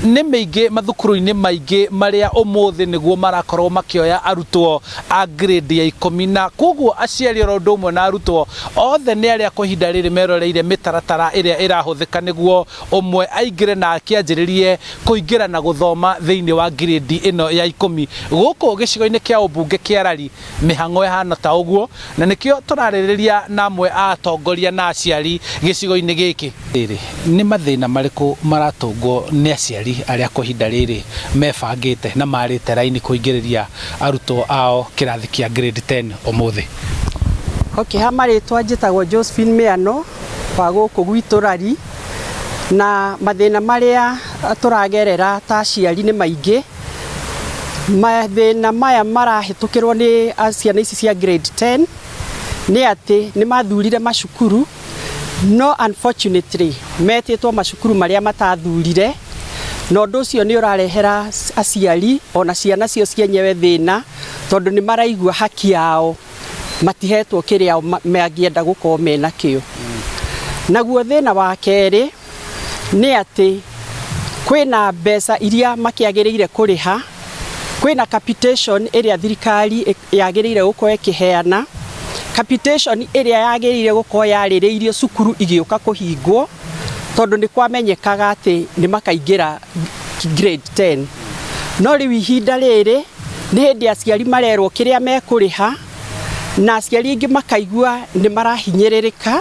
Nĩ mĩingĩ mathukuru-inĩ maingĩ marĩa ũmũthĩ nĩguo marakorwo makĩoya arutwo a grade ya ikũmi na koguo aciari oro ũndũ ũmwe na arutwo othe nĩ arĩa kwa ihinda rĩrĩ meroreire mĩtaratara ĩrĩa ĩrahũthĩka nĩguo ũmwe aingĩre na akĩanjĩrĩrie kũingĩra na gũthoma thĩinĩ wa grade ĩno ya ikũmi. Gũkũ gĩcigo-inĩ kĩa ũmbunge kĩa Lari mĩhang'o ĩhana ta ũguo na nĩkĩo tũrarĩrĩria na amwe a atongoria na aciari gĩcigo-inĩ gĩkĩ. Rĩrĩ, nĩ mathĩna marĩkũ maratũngwo nĩ aciari arĩa kwa ihinda rĩrĩ mebangĩte na marĩte raini kũingĩrĩria arutwo ao kĩrathi kĩa grade 10 ũmũthĩ? Okay, ha marĩtwa njĩtagwo Josephine Mĩano wa gũkũ gwitũ Rari, na mathĩna marĩa tũragerera ta aciari nĩ maingĩ. Mathĩna maya marahĩtũkĩrwo nĩ ciana ici cia grade 10 nĩ atĩ nĩ mathurire macukuru no unfortunately metĩtwo macukuru marĩa matathurire, na ũndũ ũcio nĩ ũrarehera aciari ona ciana cio cienyewe thĩna tondũ nĩ maraigua haki yao matihetwo kĩrĩa mangĩenda gũkorwo menakĩo. Naguo thĩna wa kerĩ nĩ atĩ kwĩna mbeca iria makĩagĩrĩire kũrĩha, kwĩna capitation ĩrĩa thirikari yagĩrĩire gũkorwo ĩkĩheana, capitation ĩrĩa yagĩrĩire gũkorwo yarĩrĩirio cukuru igĩũka kũhingwo, tondũ nĩ kwamenyekaga atĩ nĩ makaingĩra grade 10. No rĩu ihinda rĩrĩ nĩ hĩndĩ aciari marerwo kĩrĩa mekũrĩha, na aciari aingĩ makaigua nĩ marahinyĩrĩrĩka,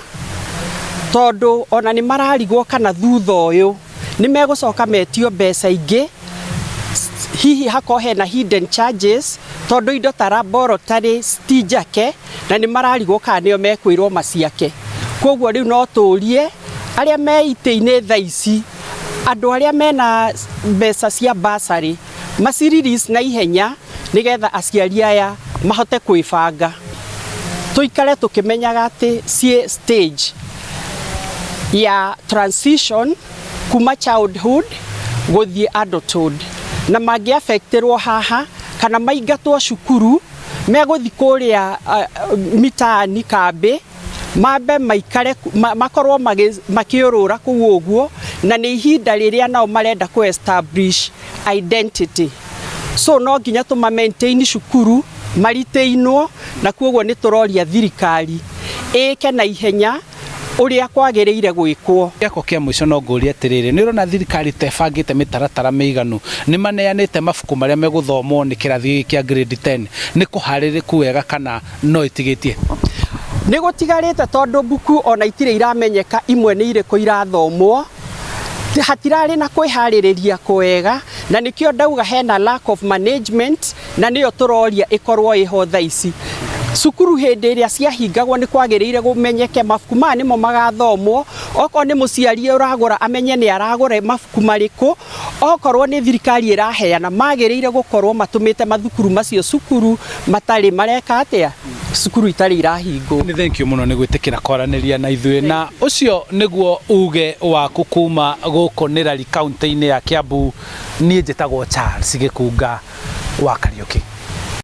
tondũ ona nĩ mararigwo kana thutha ũyũ nĩ megũcoka metio mbeca ingĩ, hihi hakorwo hena hidden charges, tondũ indo ta laboratory ti njake, na nĩ mararigwo kana nĩo mekwĩrwo maciake. Koguo rĩu no tũrie arĩa me itĩ-inĩ thaa ici, andũ arĩa mena mbeca cia bursary maci release na ihenya nĩgetha aciari aya mahote kwĩbanga. Tũikare tũkĩmenyaga atĩ ciĩ stage ya transition kuma childhood gũthiĩ adulthood, na mangĩ affectĩrwo haha kana maingatwo cukuru megũthiĩ kũrĩa mitaani kambĩ mambe maikare makorwo makĩũrũra kũu ũguo, na nĩ ihinda rĩrĩa nao marenda kũ establish identity, so no nginya tũma maintain cukuru maritĩinwo, na koguo nĩ tũroria thirikari ĩke na ihenya ũrĩa kwagĩrĩire gwĩkwo. Gĩakwa kĩa mũico no ngũrie atĩrĩrĩ, nĩ ũrona thirikari ta ĩbangĩte mĩtaratara mĩiganu? Nĩ maneanĩte mabuku marĩa megũthomwo nĩ kĩrathi gĩkĩ kĩa grade 10? Nĩ kũharĩrĩku wega kana no ĩtigĩtie? Nĩ gũtigarĩte tondũ mbuku ona itirĩ iramenyeka imwe nĩ irĩkũ irathomwo, hatirarĩ na kwĩharĩrĩria kwega, na nĩkĩo ndauga hena lack of management, na nĩyo tũroria ĩkorwo ĩho thaa ici. Cukuru hĩndĩ ĩrĩa ciahingagwo nĩ kwagĩrĩire kũmenyeke mabuku maya nĩmo magathomwo, okorwo nĩ mũciari ũragũra amenye nĩ aragũra mabuku marĩkũ, okorwo nĩ thirikari ĩraheana magĩrĩire gũkorwo matũmĩte mathukuru macio cukuru matarĩ mareka atĩa, cukuru itarĩ irahingwo. Nĩ thank you mũno nĩ gwĩtĩkĩra kwaranĩria na ithuĩ, na ũcio nĩguo uge waku kuma gũkũ nĩ Lari kaunti-inĩ ya Kiambu. Niĩ njĩtagwo Charles Gĩkunga wa Kariũki.